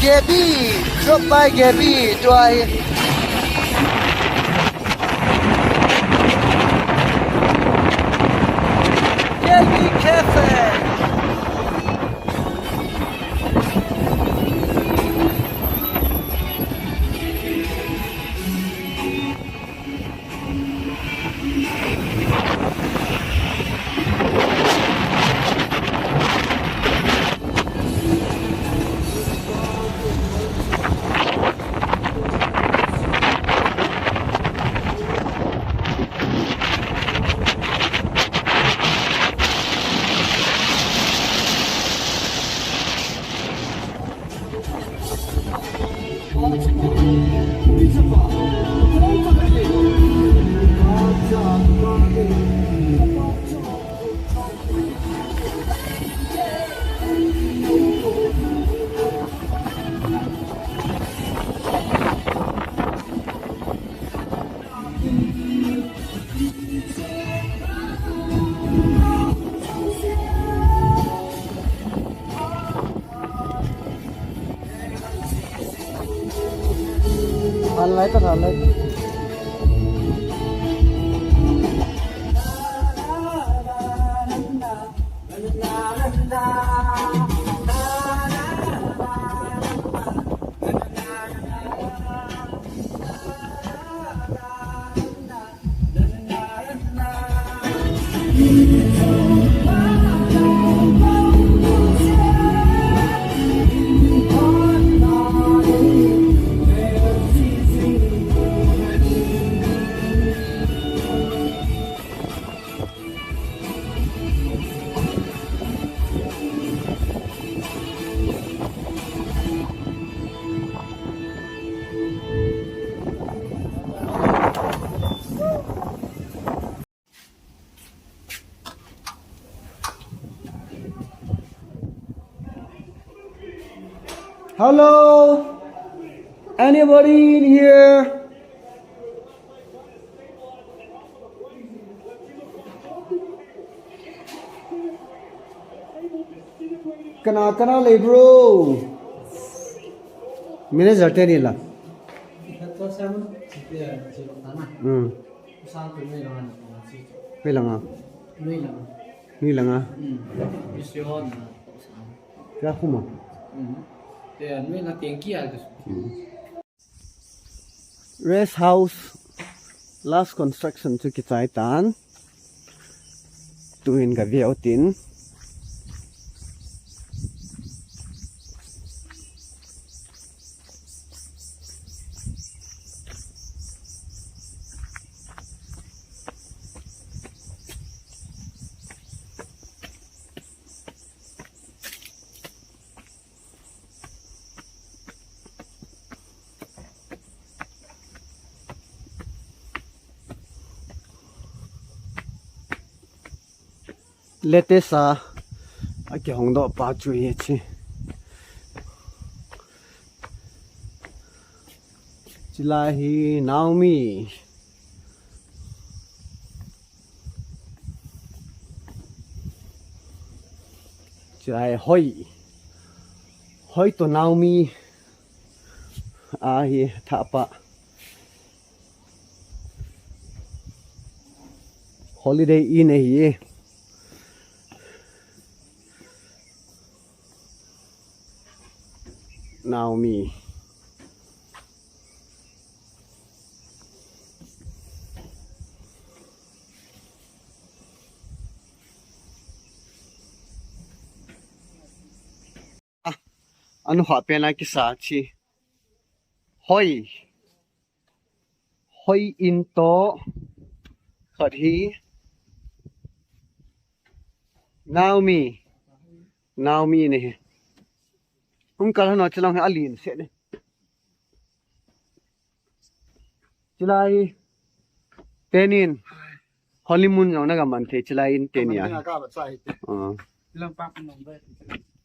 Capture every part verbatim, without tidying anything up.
Gabby, drop by Gabby, tua hi. Gabby Cafe. Hal lai ta, hal lai. Hello? Anybody in here? Kana, kana lei, bro? Manager teni la. Hmm. Hoi langa? Nui langa. Hmm. Kya khuma? Hmm. Hmm. Rest house last construction chu kichai tan. Tuin ka view tin. Latest a, akihong doh pa chu hiche. Chulai hi Naomi. Chulai Hoi. Hoi to Naomi. Ahi thapa. Holiday Inn ahi. Naomi. Ah, anu kha pen a kisa chi. Hoi. Hoi in to. Khat hi. Naomi. Naomi ne hi. Hung kal hano chilang hi alin se ne. Chulai tenin honeymoon jong na ga man thei chulai in teni a. Ka ba chai te. Ah. Lang pa ko nong ba.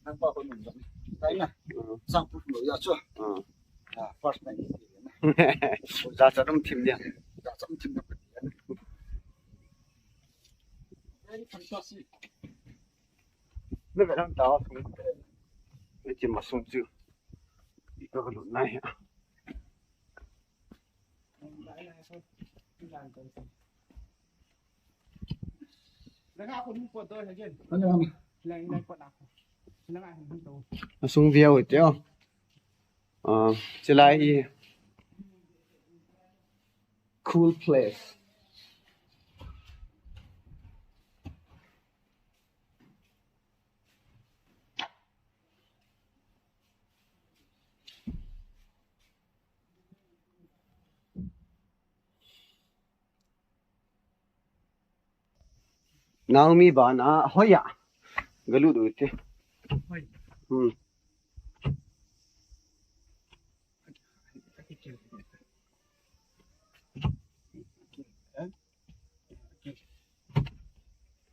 Lang pa ko nong ba. Tai na. Ah. Sang pu no ya cho. Ah. Ah, first time. Ja cha dum thim dia. Ja cha dum thim na. Very fantastic. Look at them down. It's in my swimsuit. Ito ka lunay. Asung view ito. Ah, sila hi cool place. Naomi bana hoiya galut u te. Hmm.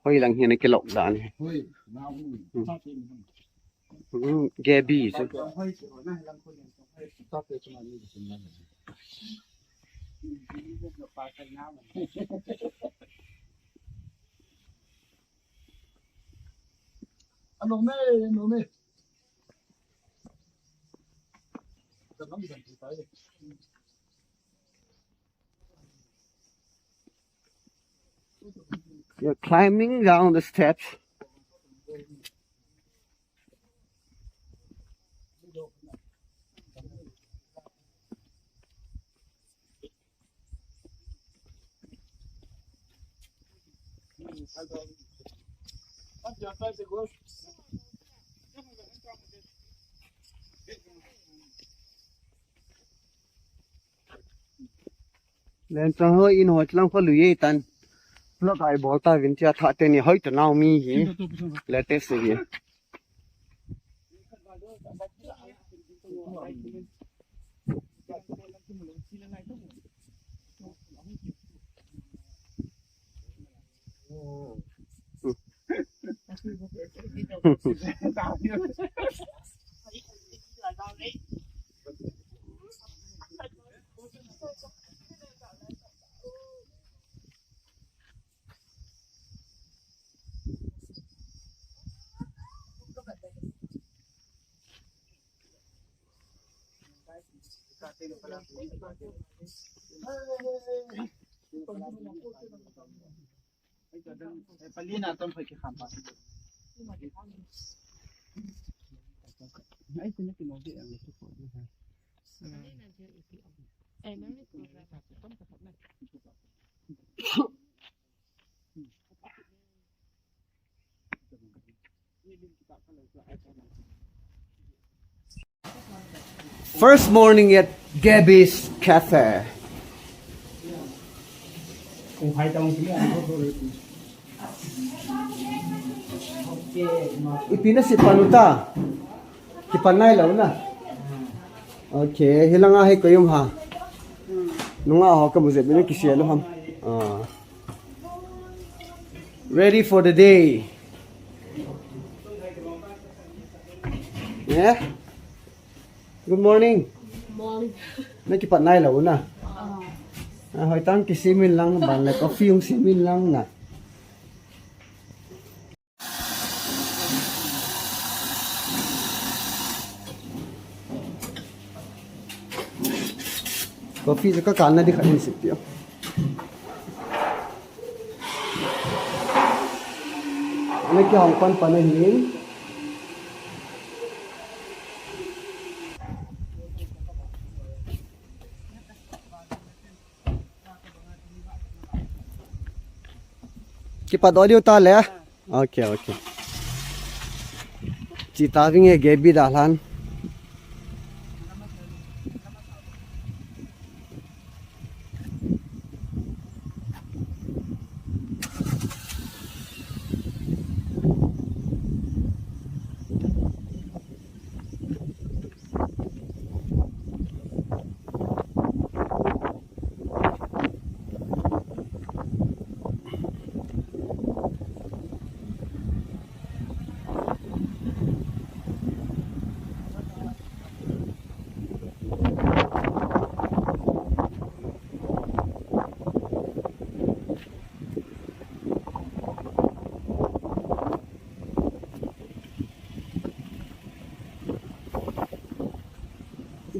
Hoi lang hi na kilok dan hi. Hmm. Hmm, Gabby chu. You're climbing down the steps. Len chang ho in ho chang kho lui ye tan. Vlog a i bol ta vin tia tha te ni hoi to nau mi hi. Latest hi. First morning at Gabby's Cafe. Ipi na si panu ta. Kipan nai lo na. Okay, hilanga hi koyum ha. Nunga ho ka mu jep na kisia lo ham. Ah. Ready for the day. Yeah? Good morning. Morning. Na kipat nai lo na. Ah. Ah, hoi tang kisimin lang ban le coffee yung simin lang na. Coffee chu ka kan na di kha in sip tio. Ana kihong pan pan ahin. Kipat audio ta le. Okay, okay. Chi ta vinge Gabby da lan.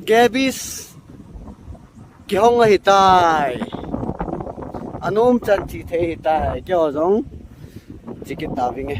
Cabbage kihong ahitai. Anom chan chi thei ahitai. Keiho jong chi kit tavinge.